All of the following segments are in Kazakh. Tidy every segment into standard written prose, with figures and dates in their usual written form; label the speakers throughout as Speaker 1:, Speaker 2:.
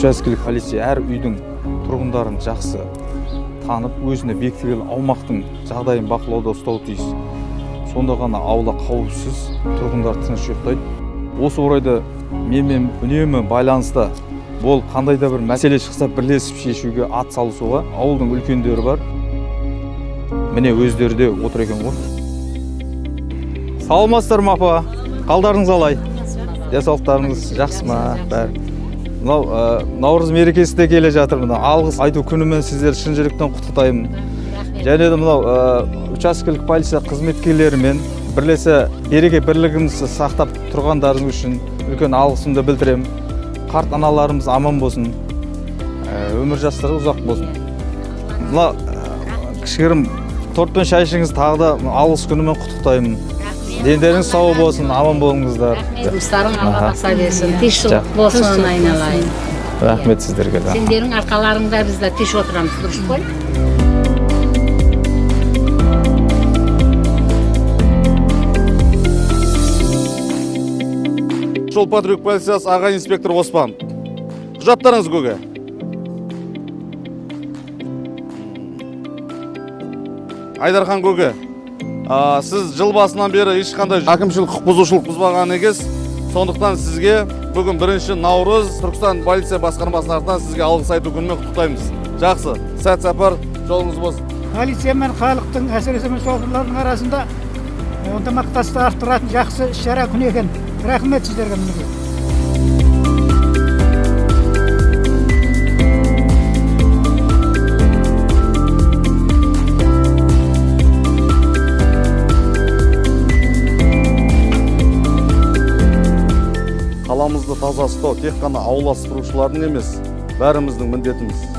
Speaker 1: Учаскелік полиция әр үйдің тұрғындарын жақсы танып, өзіне бекітілген аумақтың жағдайын бақылауда ұстауы тиіс. Сонда ғана аула қауіпсіз, тұрғындар тыныш ұйықтайды. Осы орайда менімен үнемі байланыста болып, қандай да бір мәселе шықса, бірлесіп шешуге ат салысуға ауылдың үлкендері бар. Міне, өздері де отыр екен ғой. Саламатсыздар ма, апа? Қалдарыңыз қалай? Денсаулықтарыңыз жақсы ма? Бәрі. Мынау наурыз мерекесі де келе жатыр. Мына алғыс айту күнімен сіздерді шын жүректен құттықтаймын. Және де мынау учаскелік полиция қызметкерлерімен бірлесе береке бірлігімізді сақтап тұрғандарыңыз үшін үлкен алғысымды білдіремін. Қарт аналарымыз аман болсын, өмір жастары ұзақ болсын. Мына кішігірім торт пен шай ішіңіз, тағы да алғыс күнімен құттықтаймын. Дендеріңіз сау болсын, аман болыңыздар.
Speaker 2: Жұмыстарың алға баса берсін, тыныштық болсын, айналайын.
Speaker 1: Рахмет сіздерге де.
Speaker 2: Сендердің арқаларыңда біз де тыныш отырамыз, дұрыс қой?
Speaker 3: Жол патруль полициясы аға инспектор Оспан. Құжаттарыңыз, көке. Айдархан көке, сіз жыл басынан бері ешқандай әкімшілік құқық бұзушылық бұзбаған екенсіз. Сондықтан сізге бүгін бірінші наурыз Түркістан полиция басқармасының атынан сізге алғыс айту күнімен құттықтаймыз. Жақсы, сәт сапар, жолыңыз болсын.
Speaker 4: Полиция мен халықтың, әсіресе мен шоферлардың арасында ынтымақтастықты арттыратын жақсы іс шара күні екен. Рахмет сіздерге, мінекей.
Speaker 3: Қаламызды таза ұстау тек қана аула сыпырушылардың емес, бәріміздің міндетіміз.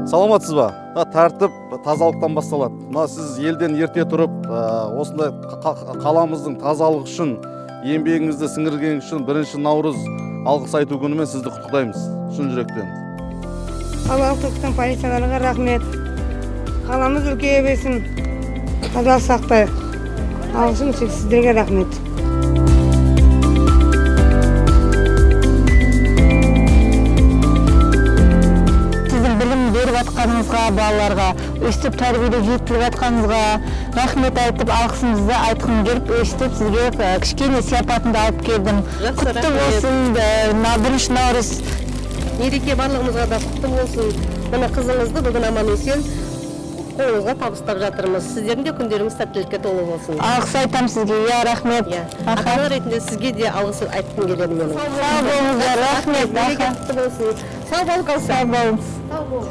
Speaker 3: Саламатсыз ба? Мына тәртіп тазалықтан басталады. Мына сіз елден ерте тұрып, осындай қаламыздың тазалығы үшін еңбегіңізді сіңіргеніңіз үшін бірінші наурыз алғыс айту күнімен сізді құттықтаймыз шын жүректен.
Speaker 5: Қалалық Түркістан полицияларға рахмет. Қаламыз үлкейе берсін. Тазалық сақтайық. Алғысым сіздерге, рахмет.
Speaker 6: Сіздің білім беріп жатқаныңызға, балаларға өстіп тәрбиелеп жетіліп жатқаныңызға рахмет айтып, алғысымызды айтқым келіп, өстіп сізге кішкене сияпатымды алып келдім.
Speaker 7: Жақсы,
Speaker 6: Құтты
Speaker 7: рахмет.
Speaker 6: болсын, бірінші наурыз.
Speaker 7: Мереке барлығымызға да құтты болсын. Міне, қызыңызды бүгін аман есен қолыңызға табыстап жатырмыз. Сіздердің де күндеріңіз сәттілікке толы болсын.
Speaker 6: Алғыс айтамын сізге, иә, рахмет.
Speaker 7: Иә.
Speaker 6: Аха.
Speaker 7: Ата ана ретінде сізге де алғыс айтқым келеді менің.
Speaker 6: Сау болыңыздар, рахмет.
Speaker 7: Мереке
Speaker 6: Аха.
Speaker 7: құтты болсын. Сау бол, Кәусар.
Speaker 6: Сау болыңыз.
Speaker 7: Сау бол.